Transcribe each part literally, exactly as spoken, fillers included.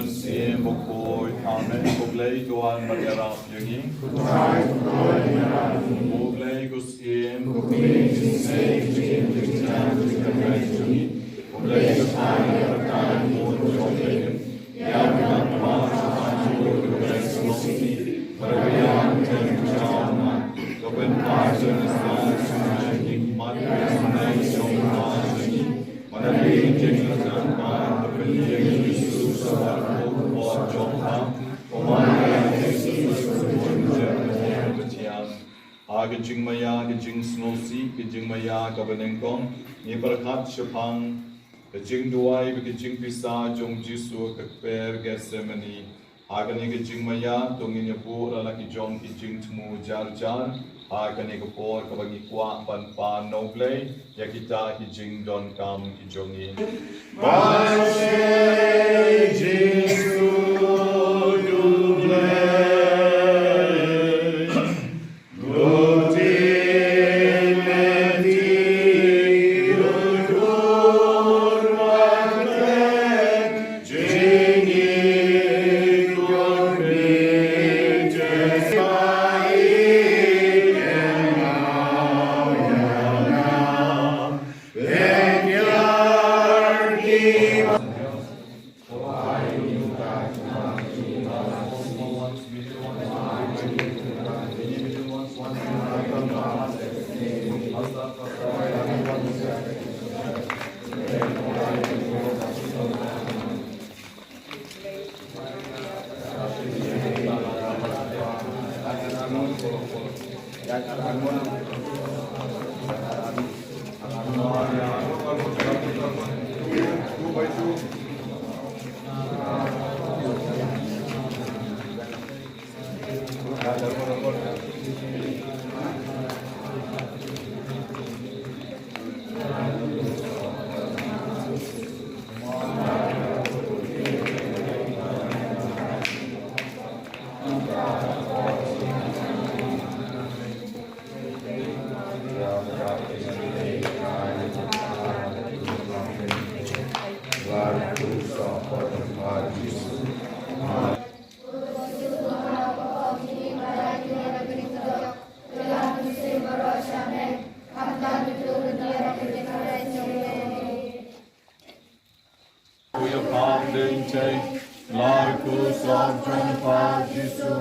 Syiem bakhuid. Amen. Ko Blei to wan bad ïarap ïa ngi. Ko Blei ko Syiem. Ha ka jingmaïa, ka jingsngewsih, ka jingmaïa kaba nyngkong, ngi pyrkhat shaphang ka jingduwai bad ka jingpisa jong u Jisu ha ka kper Gethsemane. Ha kane ka jingmaïa to ngin ïa buh la la ki jong ki jingthmu jar jar. Ha kane ka por kaba ngi kwah ban pan na U Blei ïa kita ki jingdonkam ki jong ngi. Ba shai Jisu U Blei. Ïa pap dei tei la ku sop jong pa Jisu.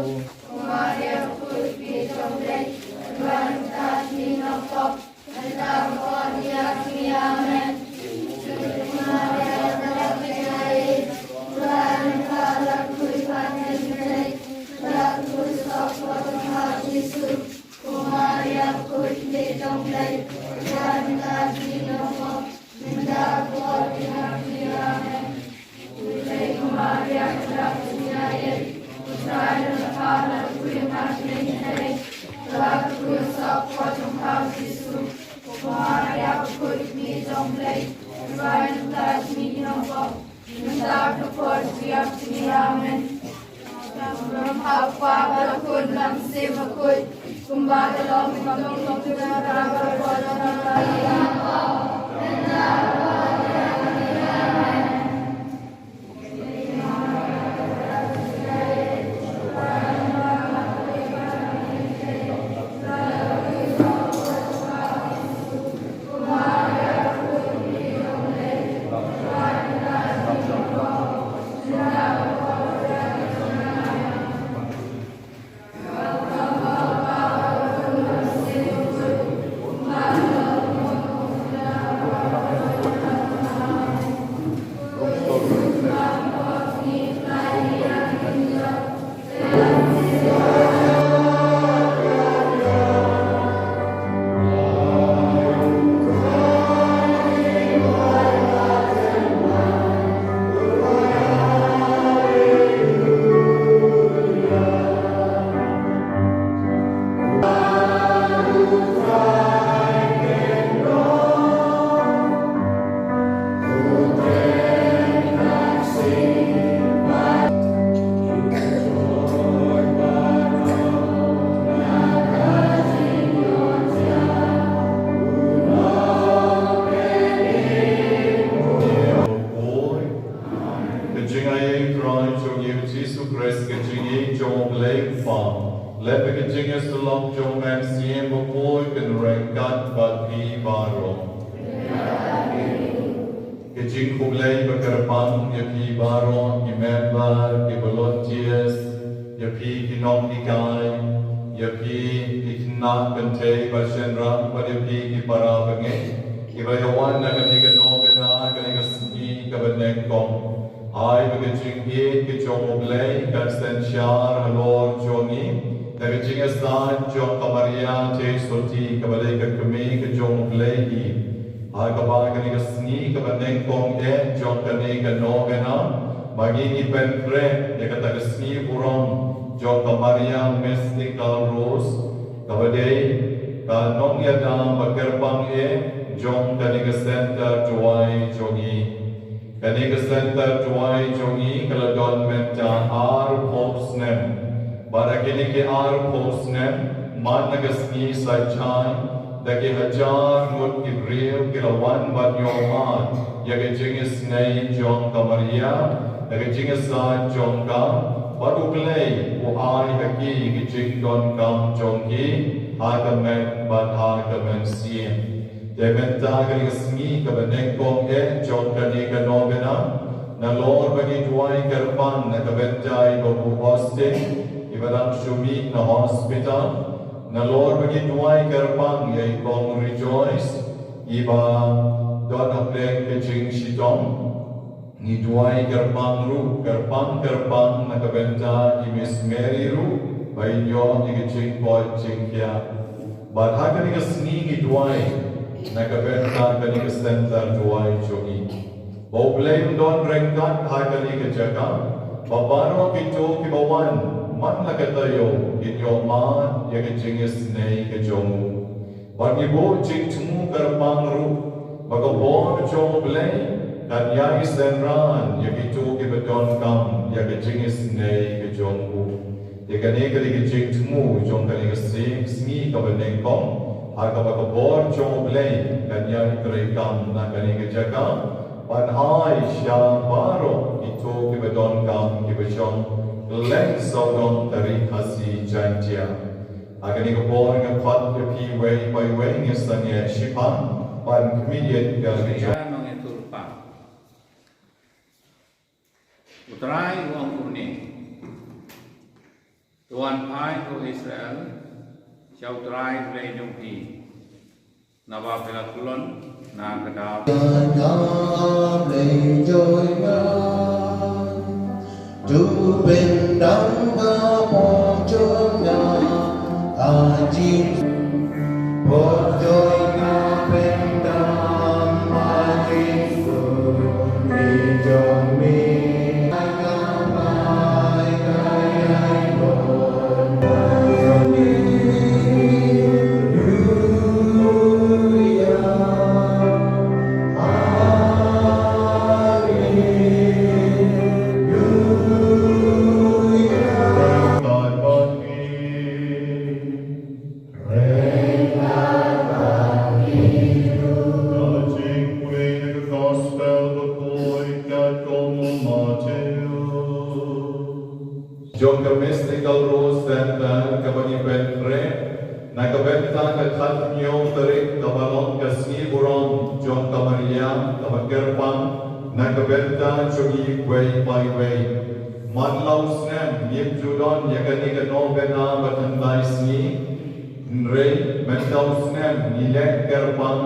Jingkhublei ba kyrpang ïa phi baroh ki member, ki volunteers, ïa phi ki nonghikai, ïa phi ki khynnah kynthei bad shynrang bad ïa phi ki para bangeit kiba ïa wan na kane ka novena, kane ka sngi kaba nyngkong. Ai ba ka jingïeit ka jong U Blei kan synshar halor jong ngi da ka jingïasaid jong ka Maria Theisotti kaba dei ka kmie ka jong U Blei hi. Ha kaba kane ka sngi kaba nyngkong eh jong kane ka novena, ma ngi ngi pynkhreh ïa kata ka sngi burom jong ka Maria Mystical Rose, kaba dei ka nongïada ba kyrpang eh jong kane ka center duwai jong ngi. Kane ka center duwai jong ngi ka la don mynta arphew snem. Bad ha kine ki arphew snem, man la ka sngi Saitjaiñ, da ki hajar ngut ki briew ki la wan ban ïohmad ïa ka jingisynei jong ka Maria, da ka jingïasaid jong ka, bad U Blei u ai ha ki ka jingdonkam jong ki ha ka met bad ha ka mynsiem. Te mynta kane ka sngi kaba nyngkong eh jong kane ka novena, nalor ba ngi duwai kyrpang na ka bynta i Babu Austin iba dang shu mih na hospital, nalor ba ngi duwai kyrpang ïa i Kong Rejoice iba don hapdeng ka jingshitom. Ngi duwai kyrpang ruh, kyrpang kyrpang na ka bynta i Miss Mary ruh ba in ïoh ïa ka jingkoit jingkhiah. Bad ha kane ka sngi ngi duwai na ka bynta kane ka center duwai jong ngi, ba U Blei un don ryngkat ha kane ka jaka, ba baroh kito kiba wan man la ka taïew kin ïohmad ïa ka jingisynei ka jong u. Bad ngi buh jingthmu kyrpang ruh ba ka bor jong U Blei kan ïai synran ïa kito kiba donkam ïa ka jingisynei ka jong u. Te kane ka dei ka jingthmu jong kane ka sngi, sngi kaba nyngkong, ha kaba ka bor jong U Blei kan ïai treikam na kane ka jaka ban ai sha baroh kito kiba donkam kiba shong kylleng sawdong Tari Khasi Jaiñtia. Ha kane ka por nga khot ïa phi iwei pa iwei, ngin sa ïeng shiphang ban khmih ïa ka jingïasaid. Ïa nongïathuh lypa. U Trai u ong kumne: To wan phai ko Israel sha U Trai U Blei jong phi, naba phi la kyllon na ka daw. Ka Blei jong nga, to pyndam ka por jong nga, ka jing por jong nga pyndam ha jingkyrkhu jong me. Ka jingpule na ka Gospel bakhuid katkum u Mathaios. Jong ka Mystical Rose Center kaba ngi pynkhreh na ka bynta ka khathynñiew tarik kaba long ka sngi burom jong ka Maria kaba kyrpang na ka bynta jong ngi iwei pa iwei. Man la u snem ngim ju don ïa kane ka novena ba thymmai sngi. Hynrei mynta u snem ngi leh kyrpang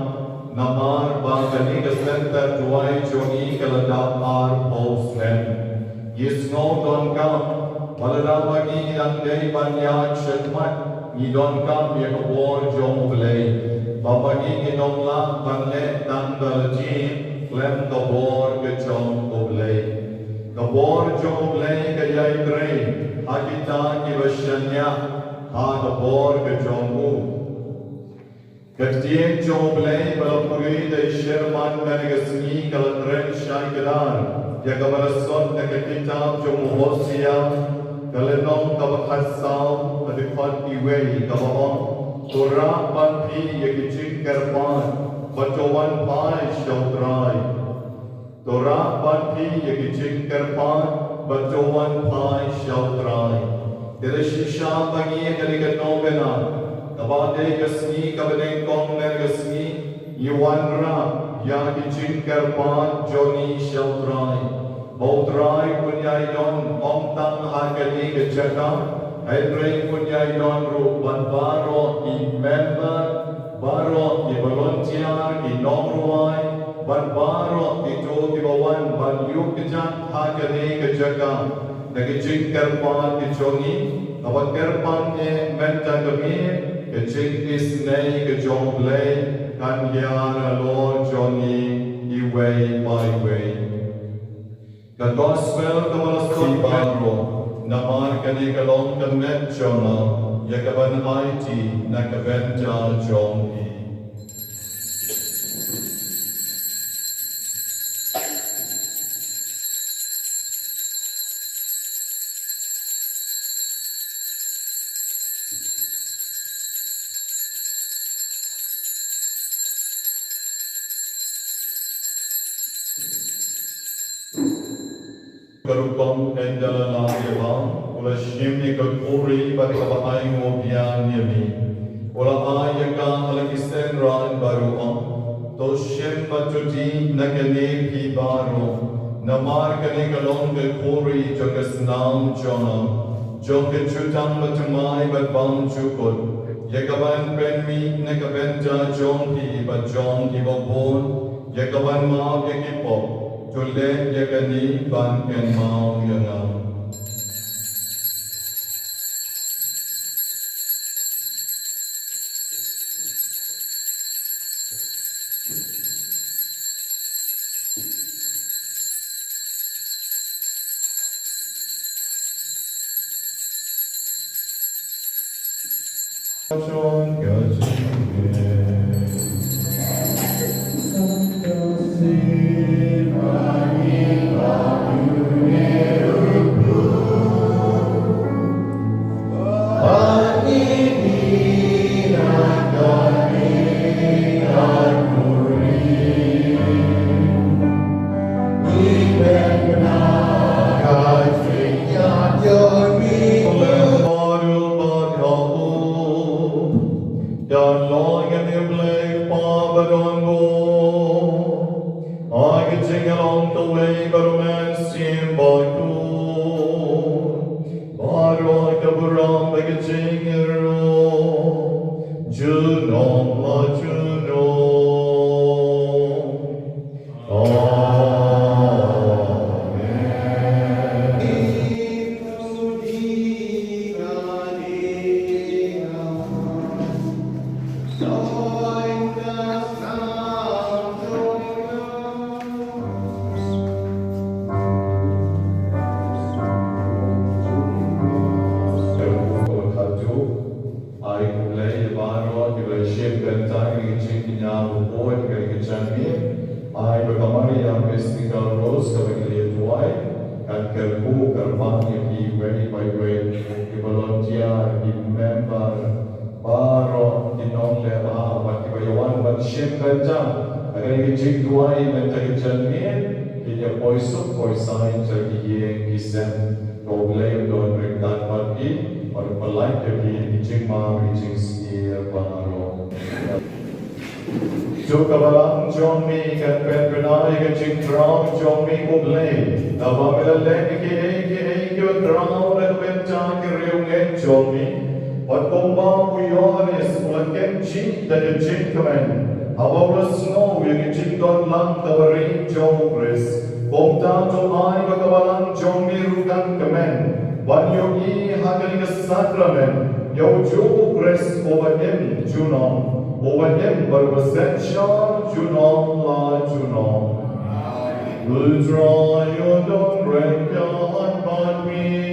namar ba kane ka center duwai jong ngi ka la dap arphew snem. Ngi sngew donkam ba lada ma ngi ngi dang dei ban ïaid shakhmat, ngi donkam ïa ka bor jong U Blei. Ba ma ngi ngin ym lah ban leh tang da lade khlem ka bor ka jong U Blei. Ka bor jong U Blei ka ïai trei ha kita kiba shaniah ha ka bor ka jong u. Ka ktien jong U Blei ba la pule da i Sherman kane ka sngi ka la kren shai kdar ïa kaba la sot na ka kitab jong u Hosea, ka lynnong kaba khatsaw, ka dkhot iwei, kaba ong: To rah ban phi ïa ki jingkyrpad bad to wan phai sha U Trai. To rah ban phi ïa ki jingkyrpad bad to wan phai sha U Trai. Te da shisha ma ngi ïa kane ka novena, kaba dei ka sngi kaba nyngkong na ka sngi, Ngi wanrah ïa ki jingkyrpad jong ngi sha U Trai, ba U Trai un ïai don ym tang ha kane ka jaka, hynrei un ïai don ruh bad baroh ki member, baroh ki volunteer, ki nongrwai, bad baroh kito kiba wan ban ïuh kjat ha kane ka jaka. Da ki jingkyrpad ki jong ngi, haba kyrpang eh mynta ka miet, ka jingisynei ka jong U Blei kan hiar halor jong ngi iwei pa iwei. Ka gospel kaba la sdang baroh, namar kane ka long ka met jong nga, ïa kaban aiti na ka bynta jong phi. Ka rukom ynda la lap ïa ba u la shim ïa ka khuri bad kaba ainguh biang ïa me, u la ai ïa ka ha la ki seng rang bad u ong, to shim bad to dih na kane phi baroh, namar kane ka long ka khuri jong ka snam jong nga, jong ka jutang bathymmai bad bymjukut, ïa kaban pynmih na ka bynta jong phi bad jong kiba bun, ïa kaban map ïa ki pop. To leh ïa kane ban kynmaw ïa nga. Ai ka jingïalong kawei baroh mynsiem bakhuid, baroh ka burom bad ka jingïaroh junom la junom. Amen. Ai khublei ïa baroh kiba la shim bynta ïa ka jingkñia bakhuid ha kane ka janmiet. Ai ba ka Maria Mystical Rose kaba ngi la duwai kan kyrkhu kyrpang ïa phi iwei pa iwei, ki volunteer, ki member, baroh ki nongleh bha bad kiba ïawan ban shim bynta ha kane ka jingduwai mynta ka janmiet, kin ïa poi suk poi saiñ sha ki ïing ki sem. To U Blei un don ryngkat bad phi bad un pynlait ïa phi ha ki jingma ki jingsniew baroh. To ka balang jong me kan pynbna ïa ka jingkraw jong me ko Blei, naba me la leh ïa kiei kiei kiba khraw na ka bynta ki riewngeit jong me. Bad kumba u Ïoannis u la kynjih da ka jingkmen haba u la sngew ïa ka jingdonlang kaba ri jong u Khrist, kumta to ai ba ka balang jong me ruh kan kmen ban ïohi ha kane ka sakramen ïa u juh u Khrist uba im junom, uba im bad uba synshar junom la junom. U Trai un don ryngkat bad me.